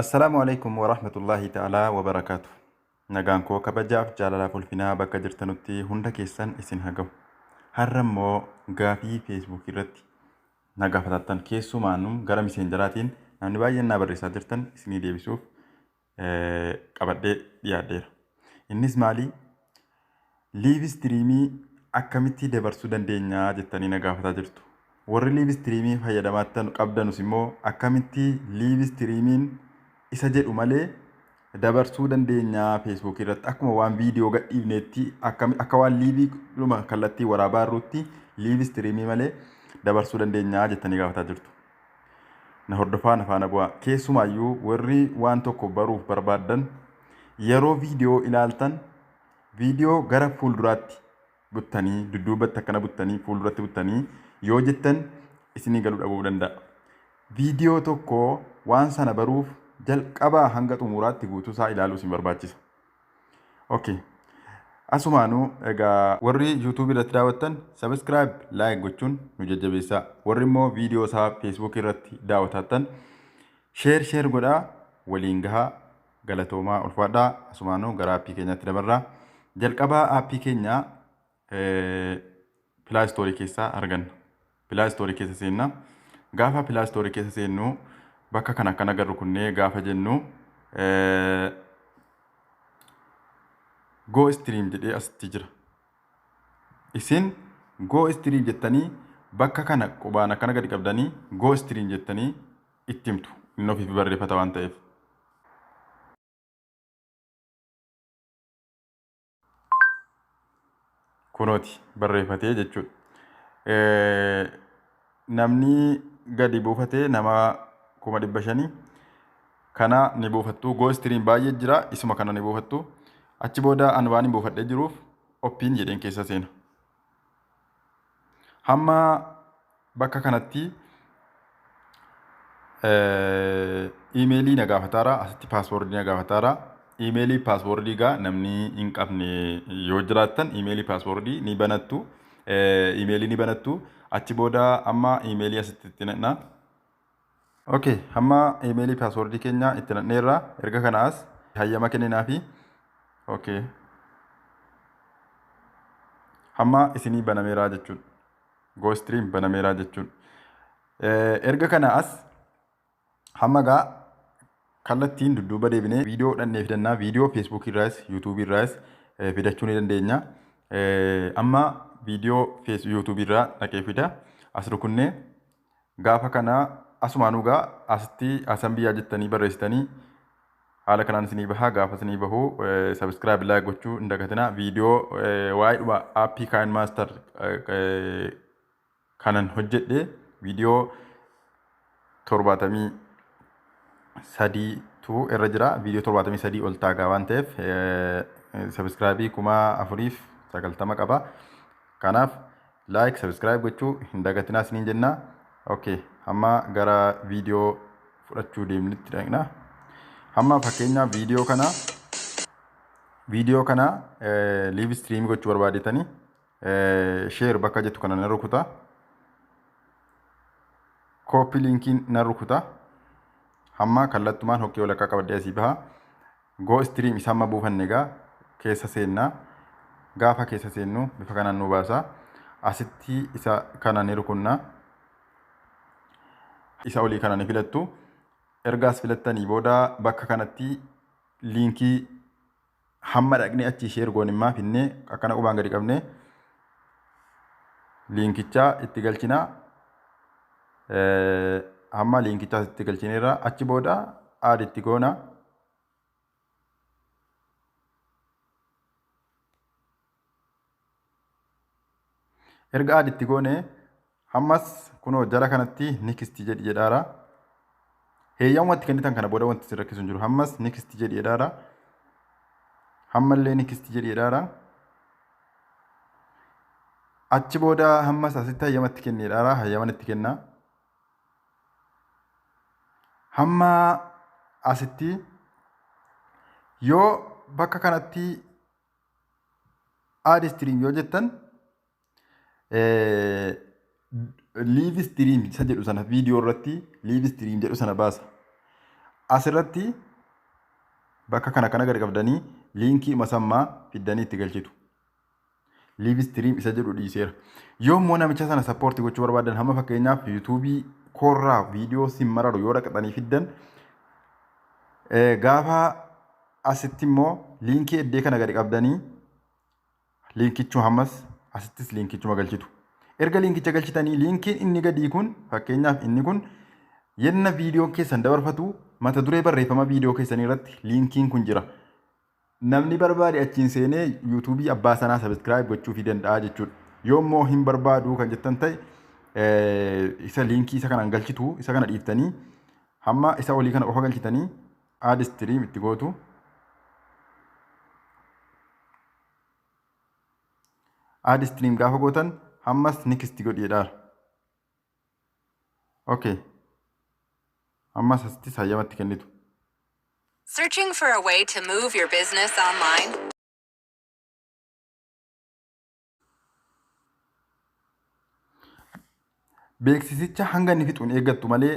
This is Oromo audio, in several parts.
Assalaamu alaikum warahmatullaahi ta'aalaa wabarakaatu. Nagaan koo kabajaaf jaalalaaf ulfinaa bakka jirtanutti hunda keessan isin haa gahu. Har'a immoo gaafii Facebook irratti na gaafatattan keessumaanuu gara miseenjaraatiin namni baay'een naa barreessaa jirtan isinii deebisuuf qabadhee dhiyaadheera. Innis maali? Live streamii akkamitti dabarsuu dandeenya jettanii na gaafataa jirtu. Warri live streamii fayyadamaattan qabdanus immoo akkamitti live streamiin isa jedhu malee dabarsuu dandeenya Facebook irratti akkuma waan viidiyoo gadhiifneetti akka waan liivii dhuma kallattii waraabaa jirrutti live streamii malee dabarsuu dandeenya jettanii gaafataa jirtu. Na hordofaa, na faana bu'aa. Keessumaayyuu warri waan tokko baruuf barbaaddan yeroo viidiyoo ilaaltan viidiyoo gara fuulduraatti buttanii dudduubatti akkana buttanii fuulduratti buttanii yoo jettan isinii galuu dhabuu danda'a. Viidiyoo tokko waan sana baruuf jalqabaa hanga xumuraatti guutuusaa ilaaluu isin barbaachisa. Okay. Asumaanuu egaa warri YouTube irratti daawwattan subscribe, like gochuun nu jajjabeessaa. Warri immoo viidiyoo isaa Facebook irratti daawwatattan share share godhaa waliin gahaa, galatoomaa, ulfaadhaa. Asumaanuu gara aappii keenyaatti dabarraa. Jalqabaa aappii keenyaa Play Store keessaa arganna. Play Store keessa seenna. Gaafa Play Store keessa seennu bakka kana akkana agarru kunnee gaafa jennu Go Stream jedhee asitti jira. Isin Go Stream jettanii bakka kana qubaan akkana gadi qabdanii Go Stream jettanii itti himtu. Inni ofiif barreeffata waan ta'eef. Kunooti barreeffatee jechuudha. Namni gadi buufatee nama 500,000 kana ni buufattu. Go Stream baay'ee jira, isuma kana ni buufattu. Achi booda an waan hin buufadhee jiruuf open jedheen keessa seena. Hamma bakka kanatti iimeelii na gaafataara, asitti paaswoordii na gaafataara. Iimeelii paaswoordii gaa namni hin qabne yoo jiraattan iimeelii paaswoordii ni banattu. Iimeelii ni banattu. Achi booda amma iimeelii asitti itti naqna. Okay, hamma iimeelii paaswoordii keenya itti naqneerra. Erga kana as hayyama kenninaafi. Okay. Hamma isinii banameeraa jechuudha. Go Stream banameeraa jechuudha. Erga kana as hamma gaa kallattiin dudduuba deebinee viidiyoo dhannee fidannaa. Viidiyoo Facebook irraas YouTube irraas fidachuu ni dandeenya. Amma viidiyoo YouTube irraa dhaqee fida. As rukunnee gaafa kana asumaanuu gaa asitti Hasan Biyyaa jettanii barreessitanii haala kanaan isinii baha. Gaafa isinii bahu subscribe, like gochuu hin dagatinaa. Viidiyoo waa'ee dhuma aappii KineMaster kanan hojjedhe viidiyoo 73tu irra jira. Viidiyoo 73 ol taagaa waan ta'eef subscribe 4,090 qaba. Kanaaf like, subscribe gochuu hin dagatinaa isiniin jenna. Okay, hamma gara viidiyoo fudhachuu deemnutti dhaqna. Hamma fakkeenyaaf viidiyoo kana live stream gochuu barbaadetanii share bakka jettu kana nan rukuta. Copy linkiin nan rukuta. Hamma kallattumaan hokkee walakkaa qabadhee asii baha. Go Stream isa amma buufanne egaa keessa seennaa. Gaafa keessa seennu bifa kanaan nu baasa. Asitti isa kana ni rukunna. Isa olii kana ni filattu. Ergaas filattanii booda bakka kanatti liinkii hamma dhaqnee achii share goonimmaa finnee akkana qubaan gadi qabnee liinkichaa itti galchinaa. Hamma liinkichaa itti galchineerra, achi booda add itti goona. Erga add itti goone hammas kunoo jala kanatti next jedhi jedhaara. Heeyyamumatti kennitan kana booda wanti isin rakkisu hin jiru. Hammas next jedhi jedhaara. Hammallee next jedhi jedhaara. Achi booda hammas asitti hayyamatti kenni jedhaara. Hayyaman itti kenna. Hamma asitti yoo bakka kanatti add stream yoo jettan live stream isa jedhu sana viidiyoo irratti live stream jedhu sana baasa. Asirratti bakka kana kana gadi qabdanii liinkii masammaa fiddanii itti galchitu. Live stream isa jedhu dhiiseera. Yoo immoo namicha sana support gochuu barbaadan, hamma fakkeenyaaf yuutuubii koorraa viidiyoo sin mararu yoo dhaqxanii fiddan, gaafa asitti immoo liinkii eddee kana gadi qabdanii liinkichuma hammas asittis liinkichuma galchitu. Erga liinkicha galchitanii, liinkiin inni gadii kun, fakkeenyaaf inni kun, yenna viidiyoo keessan dabarfatu mata duree barreeffama viidiyoo keessanii irratti liinkiin kun jira. Namni barbaade achiin seenee yuutuubii abbaa sanaa subscribe gochuufii danda'a jechuudha. Yoo immoo hin barbaadu kan jettan ta'e, isa liinkii isa kanaan galchitu isa kana dhiiftanii hamma isa olii kana qofa galchitanii add stream itti gootu. Add stream gaafa gootan hammas next godheedha. Okay. Ammas asittis hayyamatti kennitu. Searching for a way to move your business online? Beeksisicha hanga inni fixuun eeggattu malee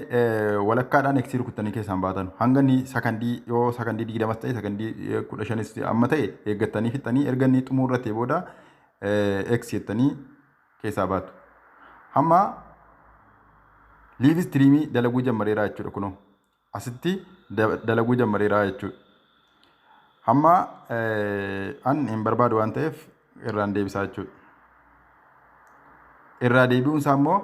walakkaadhaan eksii rukuttanii keessaan baatan. Hanga inni sakandii, yoo sakandii 20s ta'e, sakandii 15s amma ta'e eeggattanii fixanii, erga inni xumurratee booda eksii jettanii keessaa baatu. Hamma live streamii dalaguu jammareeraa jechuudha kunoo. Asitti dalaguu jammareeraa jechuudha. Hamma an hin barbaadu waan ta'eef irraan deebisaa jechuudha. Irraa deebi'uun isaa immoo,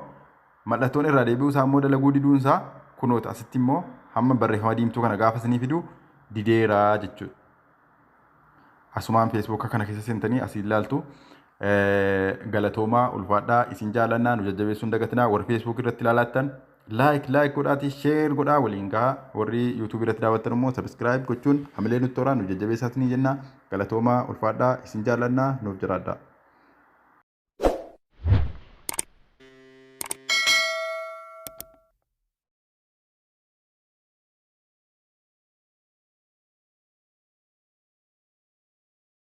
mallattoon irraa deebi'uu isaa immoo dalaguu diduun isaa kunoota asitti immoo hamma barreeffama diimtuu kana gaafa isinii fidu dideeraa jechuudha. Asumaan feesbuuka kana keessa seentanii asii ilaaltu. Galatoomaa, ulfaadhaa, isin jaalannaa, nu jajjabeessuun dagatinaa. Warri feesbuuk irratti ilaalaattan like like godhaatii share godhaa waliin gahaa. Warri yuutuubii irratti daawwattan immoo subscribe gochuun hamilee nutti horaa, nu jajjabeessaa isinii jenna. Galatoomaa, ulfaadhaa, isin jaalannaa, nuuf jiraadhaa.